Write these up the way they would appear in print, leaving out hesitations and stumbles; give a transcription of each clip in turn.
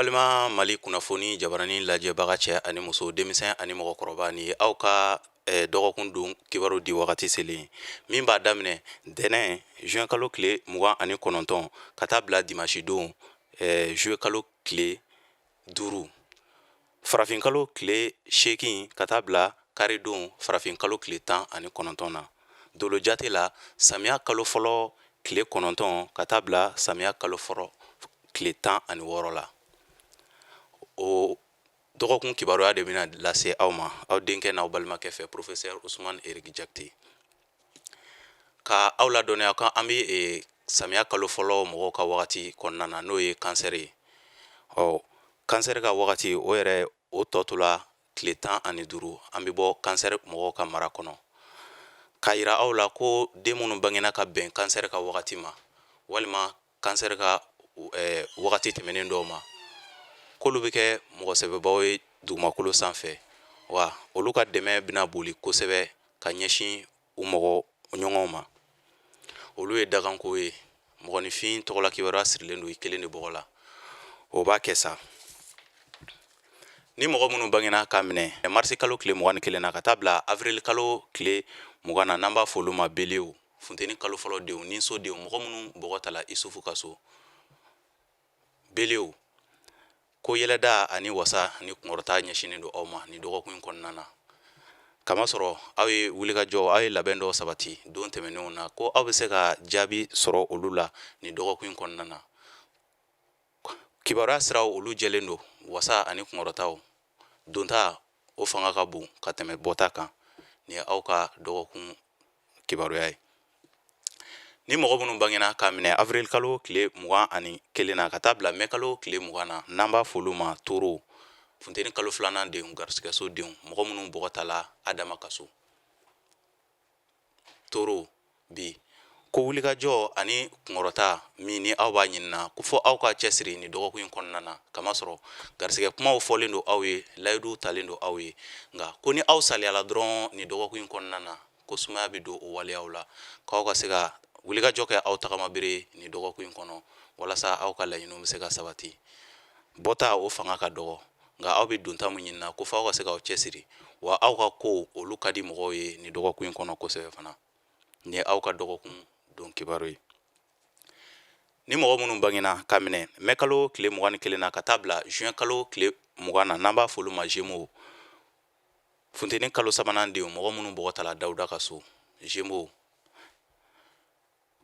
An balima Mali kunnafoni jabarani lajɛbaga, cɛ ani muso, denmisɛn ani mɔgɔkɔrɔba, ni ye aw ka dɔgɔkun don kibaru di wagati selen min b'a daminɛ ntɛnɛn juin kalo tile 29 ka taa bila dimanche don juillet kalo tile 5, farafin kalo tile 8 ka taa bila kari don farafin kalo tile 19 na. Dolo jate la, samiya kalo fɔlɔ tile 9 ka taa bila samiya kalo fɔlɔ tile 16 la. O dɔgɔkun kibaruya de bɛna lase aw ma, aw denkɛ n'aw balimakɛ fɛ, professeur Ousmane Eric Jakite. Ka aw ladɔnniya kan an bɛ samiya kalo fɔlɔ mɔgɔw ka wagati kɔnɔna na, n'o ye kansɛri ye. Ɔ kansɛri ka wagati, o yɛrɛ o tɔ tola tile 15, an bɛ bɔ kansɛri mɔgɔw ka mara kɔnɔ. K'a yira aw la ko den minnu bangena ka bɛn kansɛri ka wagati ma, walima kansɛri ka wagati tɛmɛnen dɔw ma, k'olu bɛ kɛ mɔgɔ sɛbɛbaw ye dugumakolo sanfɛ, wa olu ka dɛmɛ bɛna boli kosɛbɛ ka ɲɛsin u mɔgɔ ɲɔgɔnw ma. Olu ye daganko ye. Mɔgɔninfin tɔgɔla kibaruya sirilen don i kelen de bɔgɔ la, o b'a kɛ sa. Ni mɔgɔ minnu bangena k'a minɛ marisi kalo tile 21 na ka taa bila avril kalo tile 20 na, n'an b'a fɔ olu ma belew, funteni kalo fɔlɔ denw ni so denw, mɔgɔ minnu bɔgɔ tala Isufu ka so, belew, ko yɛlɛda ani wasa ni kunkɔrɔta ɲɛsinnen don aw ma nin dɔgɔkun in kɔnɔna na, kamasɔrɔ aw ye wulikajɔ, aw ye labɛn dɔw sabati don tɛmɛnenw na, ko aw bɛ se ka jaabi sɔrɔ olu la nin dɔgɔkun in kɔnɔna na. Kibaruya siraw, olu jɛlen don. Wasa ani kunkɔrɔtaw donta, o fanga ka bon ka tɛmɛ bɔta kan. Nin ye aw ka dɔgɔkun kibaruya ye. Ni mɔgɔ minnu bangena k'a minɛ avril kalo tile 21 na ka taa bila mɛ kalo tile 20 na, n'an b'a fɔ olu ma toro, funteni kalo filanan denw, garisigɛso denw, mɔgɔ minnu bɔgɔ tala Adama ka so, toro, bi ko wulikajɔ ani kunkɔrɔta min ni aw b'a ɲinina, ko fɔ aw ka cɛsiri nin dɔgɔkun in kɔnɔna na, kamasɔrɔ garisigɛ kumaw fɔlen don aw ye, layiduw talen don aw ye. Nka ko ni aw saliyala dɔrɔn nin dɔgɔkun in kɔnɔna na, ko sumaya bɛ don o waleyaw la. K'aw ka se ka wulikajɔ kɛ aw tagama bere nin dɔgɔkun in kɔnɔ, walasa aw ka laɲiniw bɛ se ka sabati. Bɔta, o fanga ka dɔgɔ, nka aw bɛ donta min ɲinina, ko fɔ aw ka se k'aw cɛsiri, wa aw ka ko olu ka di mɔgɔw ye nin dɔgɔkun in kɔnɔ kosɛbɛ fana. Nin ye aw ka dɔgɔkun don kibaru ye. Ni mɔgɔ minnu bangena ka minɛ mɛ kalo tile 21 na ka taa bila juin kalo tile 20 na, n'an b'a fɔ olu ma Gémeaux, funteni kalo sabanan denw, mɔgɔ minnu bɔgɔ tala Dawuda ka so, Gémeaux,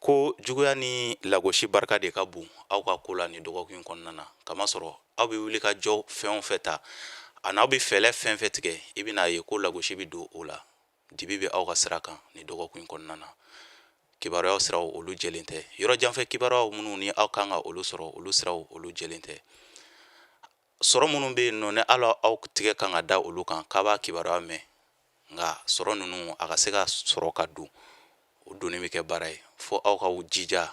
ko juguya ni lagosi barika de ka bon aw ka ko la nin dɔgɔkun in kɔnɔna na, kamasɔrɔ aw bɛ wuli ka jɔ fɛn o fɛn ta, a n'aw bɛ fɛɛrɛ fɛn fɛn tigɛ, i bɛna ye ko lagosi bɛ don o la. Dibi bɛ aw ka sira kan nin dɔgɔkun in kɔnɔna na. Kibaruyaw siraw, olu jɛlen tɛ. Yɔrɔ janfɛ kibaruyaw minnu ni aw kan ka olu sɔrɔ, olu siraw, olu jɛlen tɛ. Sɔrɔ minnu bɛ yen nɔ ni ala aw tigɛ kan ka da olu kan k'a b'a kibaruya mɛn, nka sɔrɔ ninnu, a ka se ka sɔrɔ ka don, o donni bɛ kɛ baara ye. Fo aw ka jija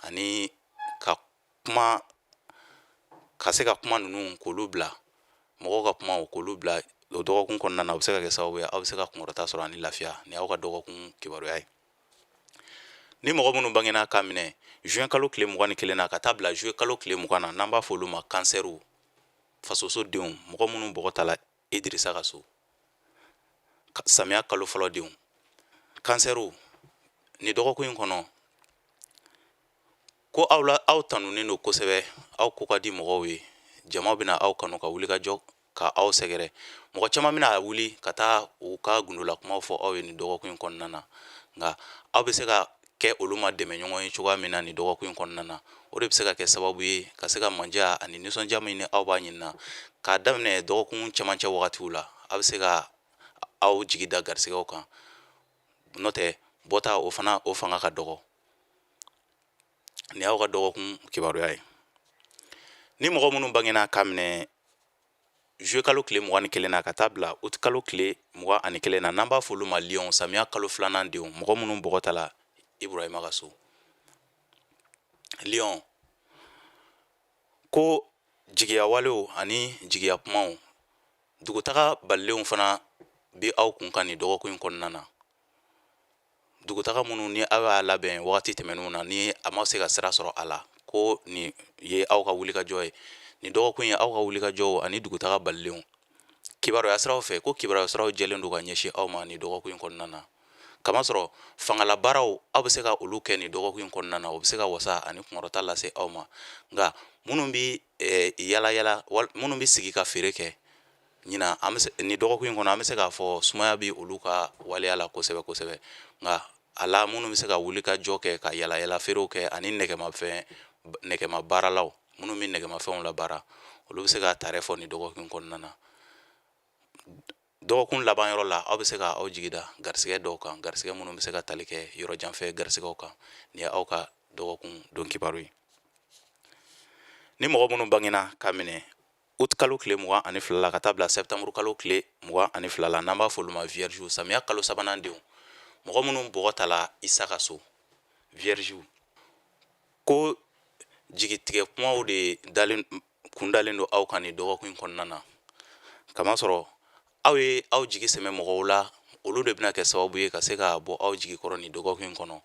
ani ka kuma, ka se ka kuma ninnu k'olu bila, mɔgɔw ka kuma k'olu bila o dɔgɔkun kɔnɔna na, o bɛ se ka kɛ sababu ye aw bɛ se ka kunkɔrɔta sɔrɔ ani lafiya. Ni aw ka dɔgɔkun kibaruya ye. Ni mɔgɔ minnu bangena k'a minɛ juin kalo tile 21 na ka taa bila juillet kalo tile 20 na, n'an b'a fɔ olu ma kansɛriw, fasoso denw, mɔgɔ minnu bɔgɔ tala Idirisa ka so, samiya kalo fɔlɔ denw, kansɛriw, ni dɔgɔkun in kɔnɔ, ko aw la aw tanunen don kosɛbɛ, aw ko ka di mɔgɔw ye, jama bɛna aw kanu ka wuli ka jɔ ka aw sɛgɛrɛ. Mɔgɔ caman bɛna wuli ka taa u ka gundola kumaw fɔ aw ye nin dɔgɔkun in kɔnɔna na. Nka aw bɛ se ka kɛ olu ma dɛmɛ ɲɔgɔn ye cogoya min na nin dɔgɔkun in kɔnɔna na, o de bɛ se ka kɛ sababu ye ka se ka manja ani nisɔndiya min ni aw b'a ɲini na k'a daminɛ dɔgɔkun cɛmancɛ wagatiw la, aw bɛ se ka aw jigi da garisigɛw kan. N'o tɛ, bɔta, o fana o fanga ka dɔgɔ. Nin y'aw ka dɔgɔkun kibaruya ye. Ni mɔgɔ minnu bangena k'a minɛ juillet kalo tile 21 na ka taa bila août kalo tile 21 na, n'an b'a fɔ olu ma lion, samiya kalo filanan denw, mɔgɔ minnu bɔgɔ tala Iburahima ka so, lion, ko jigiya walew ani jigiya kumaw, dugutaga balilenw fana bɛ aw kun kan nin dɔgɔkun in kɔnɔna na. Dugutaga minnu ni aw y'a labɛn wagati tɛmɛnenw na, ni a ma se ka sira sɔrɔ a la, ko nin ye aw ka wulikajɔ ye. Nin dɔgɔkun ye aw ka wulikajɔw ani dugutaga balilenw. Kibaruya siraw fɛ, ko kibaruya siraw jɛlen don ka ɲɛsin aw ma nin dɔgɔkun in kɔnɔna na. Kamasɔrɔ fangala baaraw, aw bɛ se ka olu kɛ nin dɔgɔkun in kɔnɔna na, o bɛ se ka wasa ani kunkɔrɔta lase aw ma. Nka minnu bɛ yala yala, minnu bɛ sigi ka feere kɛ ɲinan, an bɛ nin dɔgɔkun in kɔnɔ, an bɛ se k'a fɔ sumaya bɛ olu ka waleya la kosɛbɛ kosɛbɛ. Nka a la minnu bɛ se ka wuli ka jɔ kɛ, ka yala yala feerew kɛ, ani nɛgɛma baaralaw, minnu bɛ nɛgɛmafɛnw labaara, olu bɛ se ka tare fɔ nin dɔgɔkun kɔnɔna na. Dɔgɔkun laban yɔrɔ la, aw bɛ se ka aw jigi da garisɛgɛ dɔw kan, garisɛgɛ minnu bɛ se ka tali kɛ yɔrɔ janfɛ garisɛgɛw kan. Nin ye aw ka dɔgɔkun don kibaru ye. Ni mɔgɔ minnu bangena ka minɛ août kalo tile 22 la ka taa bila septembre kalo tile 22 la, n'an b'a fɔ olu ma vierge, samiya kalo sabanan denw, mɔgɔ minnu bɔgɔ tala Isa ka so, vierge, ko jigitigɛ kumaw de dalen kun dalen don aw kan nin dɔgɔkun in kɔnɔna na. Kamasɔrɔ aw ye aw jigi sɛmɛ mɔgɔw la, olu de bɛna kɛ sababu ye ka se ka bɔ aw jigi kɔrɔ nin dɔgɔkun in kɔnɔ.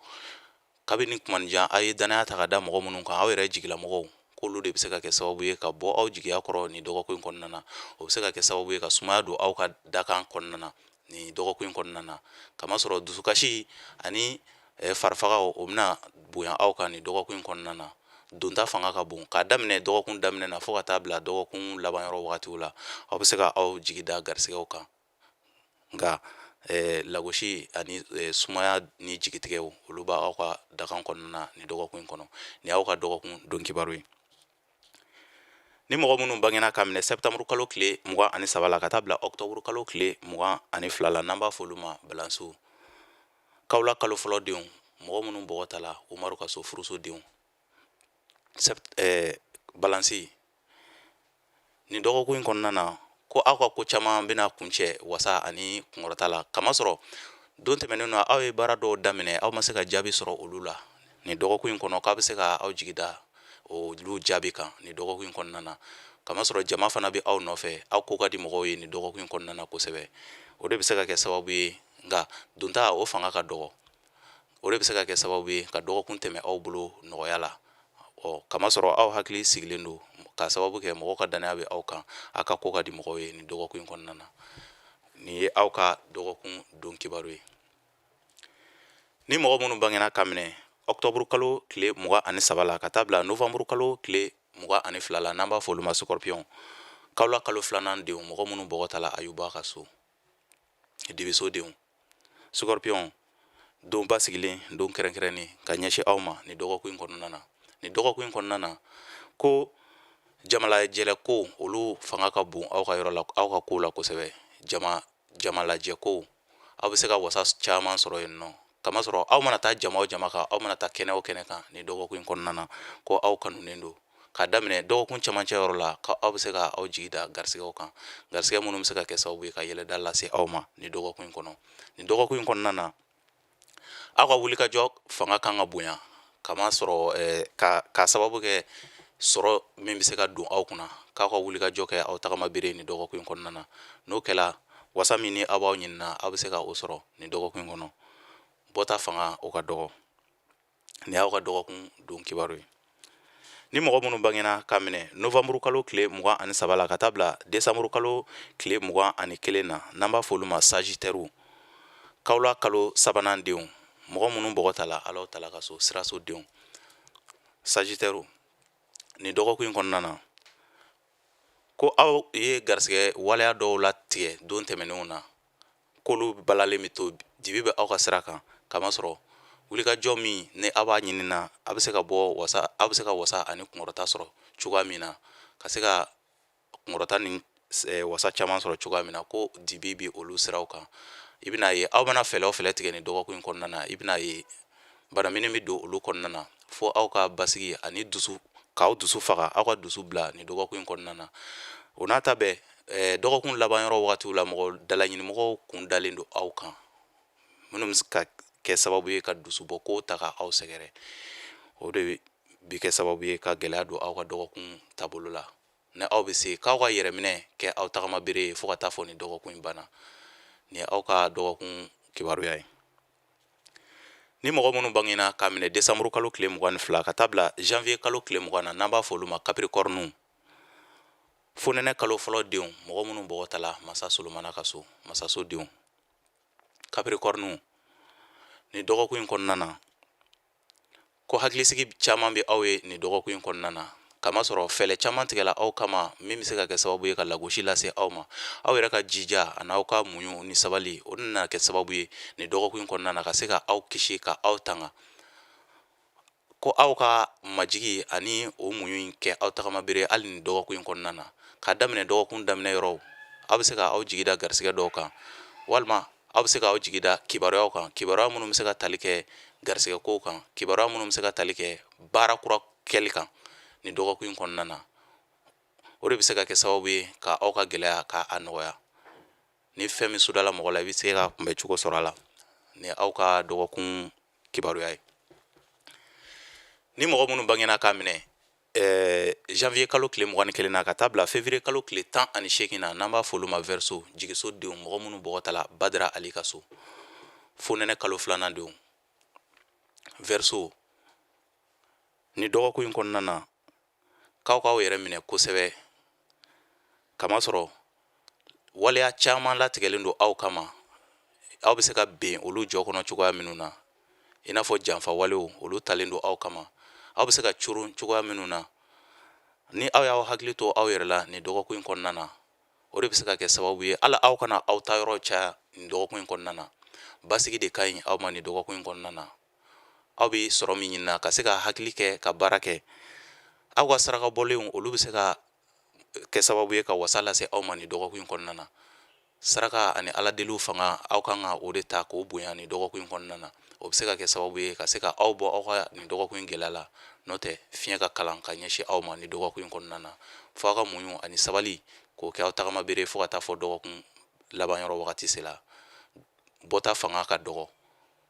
Kabini kumanjan aw ye dannaya ta ka da mɔgɔ minnu kan, aw yɛrɛ jigilamɔgɔw, k'olu de bɛ se ka kɛ sababu ye ka bɔ aw jigiya kɔrɔ nin dɔgɔkun in kɔnɔna na. O bɛ se ka kɛ sababu ye ka sumaya don aw ka dakan kɔnɔna na nin dɔgɔkun in kɔnɔna na. Kamasɔrɔ dusukasi ani farifagaw, o bɛna bonya aw kan nin dɔgɔkun in kɔnɔna na. Donta fanga ka bon k'a daminɛ dɔgɔkun daminɛ na fo ka taa bila dɔgɔkun laban yɔrɔ wagatiw la. Aw bɛ se ka aw jigi da garisɛgɛw kan, nka lagosi ani sumaya ni jigitigɛw, olu b'aw ka dakan kɔnɔna na nin dɔgɔkun in kɔnɔ. Nin y'aw ka dɔgɔkun don kibaru ye. Ni mɔgɔ minnu bangena ka minɛ septembre kalo tile 23 la ka taa bila octobre kalo tile 22 la, n'an b'a fɔ olu ma balansiw, kawula kalo fɔlɔ denw, mɔgɔ minnu bɔgɔ tala Umaru ka so, furuso denw, balansi, nin dɔgɔkun in kɔnɔna na, ko aw ka ko caman bɛna kuncɛ wasa ani kunkɔrɔta la. Kamasɔrɔ don tɛmɛnen na, aw ye baara dɔw daminɛ, aw ma se ka jaabi sɔrɔ olu la. Nin dɔgɔkun in kɔnɔ, k'a bɛ se ka aw jigi da olu jaabi kan nin dɔgɔkun in kɔnɔna na. Kamasɔrɔ jama fana bɛ aw nɔfɛ, aw ko ka di mɔgɔw ye nin dɔgɔkun in kɔnɔna na kosɛbɛ. O de bɛ se ka kɛ sababu ye, nka donta o fanga ka dɔgɔ, o de bɛ se ka kɛ sababu ye ka dɔgɔkun tɛmɛ aw bolo nɔgɔya la. Ɔ kamasɔrɔ aw hakili sigilen don, k'a sababu kɛ mɔgɔw ka dannaya bɛ aw kan, aw ka ko ka di mɔgɔw ye nin dɔgɔkun in kɔnɔna na. Nin ye aw ka dɔgɔkun don kibaru ye. Ni mɔgɔ minnu bangena ka minɛ octobre kalo tile 23 la ka taa bila novembre kalo tile 22 la, n'an b'a fɔ olu ma scorpion, kawula kalo filanan denw, mɔgɔ minnu bɔgɔ tala Ayuba ka so, dibiso denw, scorpion, don basigilen, don kɛrɛnkɛrɛnnen ka ɲɛsin aw ma nin dɔgɔkun in kɔnɔna na. Nin dɔgɔkun in kɔnɔna na, ko jamalajɛlɛ ko, olu fanga ka bon aw ka yɔrɔ la, aw ka ko la kosɛbɛ. Jamalajɛ ko, aw bɛ se ka wasa caman sɔrɔ yen nɔ. Kamasɔrɔ aw mana taa jama o jama kan, aw mana taa kɛnɛ o kɛnɛ kan nin dɔgɔkun in kɔnɔna na, ko aw kanunen don. K'a daminɛ dɔgɔkun camancɛ yɔrɔ la, ko aw bɛ se ka aw jigi da garisɛgɛw kan, garisɛgɛ minnu bɛ se ka kɛ sababu ye ka yɛlɛda lase aw ma nin dɔgɔkun in kɔnɔ. Nin dɔgɔkun in kɔnɔna na, aw ka wulikajɔ fanga kan ka bonya, kamasɔrɔ ka sababu kɛ sɔrɔ min bɛ se ka don aw kunna, k'aw ka wulikajɔ kɛ aw tagama bere nin dɔgɔkun in kɔnɔna na. N'o kɛla, wasa min ni aw b'aw ɲinina, aw bɛ se ka o sɔrɔ nin dɔgɔkun in kɔnɔ. Bɔta fanga, o ka dɔgɔ. Nin y'aw ka dɔgɔkun don kibaru ye. Ni mɔgɔ minnu bangena ka minɛ novembre kalo tile 23 la ka taa bila décembre kalo tile 21 na, n'an b'a fɔ olu ma sagittaire, kawula kalo sabanan denw, mɔgɔ minnu bɔgɔ tala Alahu Taala ka so, siraso denw, sagittaire, nin dɔgɔkun in kɔnɔna na, ko aw ye garisɛgɛ waleya dɔw latigɛ don tɛmɛnenw na, k'olu balalen bɛ to, dibi bɛ aw ka sira kan. Kamasɔrɔ wulikajɔ min ni aw b'a ɲini na, aw bɛ se ka bɔ wasa, aw bɛ se ka wasa ani kunkɔrɔta sɔrɔ cogoya min na, ka se ka kunkɔrɔta ni wasa caman sɔrɔ cogoya min na, ko dibi bɛ olu siraw kan. I bɛna ye, aw mana fɛɛrɛ o fɛɛrɛ tigɛ nin dɔgɔkun in kɔnɔna na, i bɛna ye banamini bɛ don olu kɔnɔna na, fo aw ka basigi ani dusu, k'aw dusu faga, aw ka dusu bila nin dɔgɔkun in kɔnɔna na. O n'a ta bɛɛ, dɔgɔkun laban yɔrɔ wagatiw la, mɔgɔ dalaɲinimɔgɔw kun dalen don aw kan, minnu bɛ se ka kɛ sababu ye ka dusubɔ ko ta ka aw sɛgɛrɛ. O de bɛ kɛ sababu ye ka gɛlɛya don aw ka dɔgɔkun taabolo la. Ni aw bɛ se k'aw ka yɛrɛminɛ kɛ aw tagama bere ye fo ka taa fɔ nin dɔgɔkun in banna. Nin ye aw ka dɔgɔkun kibaruya ye. Ni mɔgɔ minnu bangena k'a minɛ décembre kalo tile 22 ka taa bila janvier kalo tile 20 na, n'an b'a fɔ olu ma capricorne, Fonɛnɛ kalo fɔlɔ denw, mɔgɔ minnu bɔgɔ tala masa Solomana ka so, masaso denw, Capricorne, nin dɔgɔkun in kɔnɔna na, ko hakilisigi caman bɛ aw ye nin dɔgɔkun in kɔnɔna na, kamasɔrɔ fɛɛrɛ caman tigɛla aw kama min bɛ se ka kɛ sababu ye ka lagosi lase aw ma. Aw yɛrɛ ka jija ani aw ka muɲu ni sabali, o nana kɛ sababu ye nin dɔgɔkun in kɔnɔna na ka se ka aw kisi, ka aw tanga. Ko aw ka majigi ani o muɲu in kɛ aw tagama bere hali nin dɔgɔkun in kɔnɔna na. K'a daminɛ dɔgɔkun daminɛ yɔrɔw, aw bɛ se ka aw jigi da garisɛgɛ dɔw kan, walima aw bɛ se k'aw jigi da kibaruyaw kan, kibaruya minnu bɛ se ka tali kɛ garisɛgɛ kow kan, kibaruya minnu bɛ se ka tali kɛ baara kura kɛli kan nin dɔgɔkun in kɔnɔna na. O de bɛ se ka kɛ sababu ye ka aw ka gɛlɛya ka a nɔgɔya. Ni fɛn min sudala mɔgɔ la, i bɛ se ka kunbɛ cogo sɔrɔ a la. Ni aw ka dɔgɔkun kibaruya ye. Ni mɔgɔ minnu bangena k'a minɛ janvier kalo tile 21 na ka taa bila février kalo tile 18 na, n'an b'a fɔ olu ma Verseau, jigiso denw, mɔgɔ minnu bɔgɔ tala Badara Ali ka so, fonɛnɛ kalo filanan denw, Verseau, ni dɔgɔkun in kɔnɔna na, k'aw k'aw yɛrɛ minɛ kosɛbɛ, kamasɔrɔ waleya caman latigɛlen don aw kama, aw bɛ se ka ben olu jɔ kɔnɔ cogoya minnu na, i n'a fɔ janfa walew, olu talen don aw kama, aw bɛ se ka coron cogoya minnu na. Ni aw y'aw hakili to aw yɛrɛ la nin dɔgɔkun in kɔnɔna na, o de bɛ se ka kɛ sababu ye hali aw kana aw ta yɔrɔ caya nin dɔgɔkun in kɔnɔna na. Basigi de ka ɲi aw ma nin dɔgɔkun in kɔnɔna na. Aw bɛ sɔrɔ min ɲinina, ka se ka hakili kɛ ka baara kɛ, aw ka saraka bɔlenw, olu bɛ se ka kɛ sababu ye ka wasa lase aw ma nin dɔgɔkun in kɔnɔna na. Saraka ani ala deliw fanga, aw kan ka o de ta k'o bonya nin dɔgɔkun in kɔnɔna na. O bɛ se ka kɛ sababu ye ka se ka aw bɔ aw ka nin dɔgɔkun in gɛlɛya la. N'o tɛ, fiɲɛ ka kalan ka ɲɛsin aw ma nin dɔgɔkun in kɔnɔna na, fo aw ka muɲu ani sabali k'o kɛ aw tagama bere fo ka taa fɔ dɔgɔkun laban yɔrɔ wagati sela. Bɔta fanga ka dɔgɔ,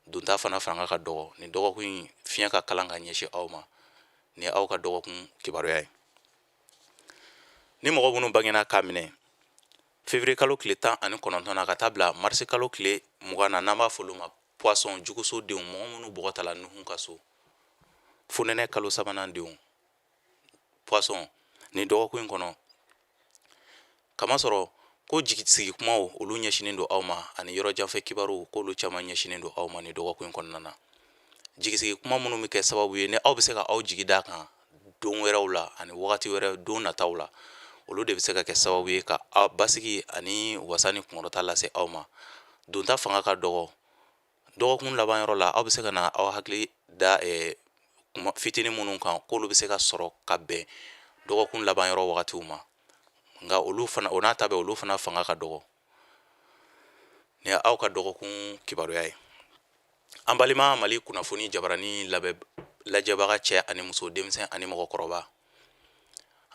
donta fana fanga ka dɔgɔ. Nin dɔgɔkun in fiɲɛ ka kalan ka ɲɛsin aw ma. Nin ye aw ka dɔgɔkun kibaruya ye. Ni mɔgɔ minnu bangena k'a minɛ février kalo tile 19 na ka taa bila marisi kalo tile 20 na, n'an b'a fɔ olu ma Poisson, juguso denw, mɔgɔ minnu bɔgɔ tala Nuhun ka so, fonɛnɛ kalo sabanan denw, Poisson, nin dɔgɔkun in kɔnɔ, kamasɔrɔ ko jigisigi kumaw, olu ɲɛsinnen don aw ma, ani yɔrɔ janfɛ kibaruw, k'olu caman ɲɛsinnen don aw ma nin dɔgɔkun in kɔnɔna na. Jigisigi kuma minnu bɛ kɛ sababu ye ni aw bɛ se ka aw jigi d'a kan don wɛrɛw la ani wagati wɛrɛ don nataw la, olu de bɛ se ka kɛ sababu ye ka aw basigi ani wasa ni kunkɔrɔta lase aw ma. Donta fanga ka dɔgɔ. Dɔgɔkun laban yɔrɔ la, aw bɛ se ka na aw hakili da kuma fitinin minnu kan, k'olu bɛ se ka sɔrɔ ka bɛn dɔgɔkun laban yɔrɔ wagatiw ma, nka olu fana, o n'a ta bɛɛ, olu fana fanga ka dɔgɔ. Nin ye aw ka dɔgɔkun kibaruya ye. An balima Mali kunnafoni jabarani labɛn lajɛbaga cɛ ani muso, denmisɛn ani mɔgɔkɔrɔba,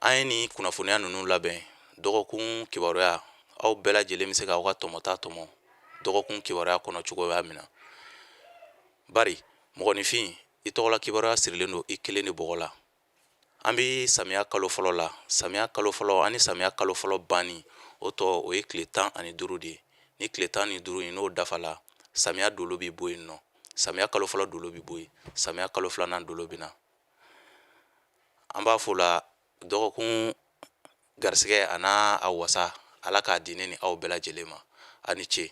an ye nin kunnafoniya ninnu labɛn. Dɔgɔkun kibaruya, aw bɛɛ lajɛlen bɛ se k'aw ka tɔmɔta tɔmɔ dɔgɔkun kibaruya kɔnɔ cogoya min na, bari mɔgɔninfin, i tɔgɔla kibaruya sirilen don i kelen de bɔgɔ la. An bɛ samiya kalo fɔlɔ la. Samiya kalo fɔlɔ ani samiya kalo fɔlɔ banni, o tɔ o ye tile 15 de ye. Ni tile 15 in n'o dafala, samiya dolo bɛ bɔ yen nɔ. Samiya kalo fɔlɔ dolo bɛ bɔ yen, samiya kalo filanan dolo bɛ na. An b'a fɔ la, dɔgɔkun garisɛgɛ a n'a a wasa, Ala k'a di ne ni aw bɛɛ lajɛlen ma. A ni ce.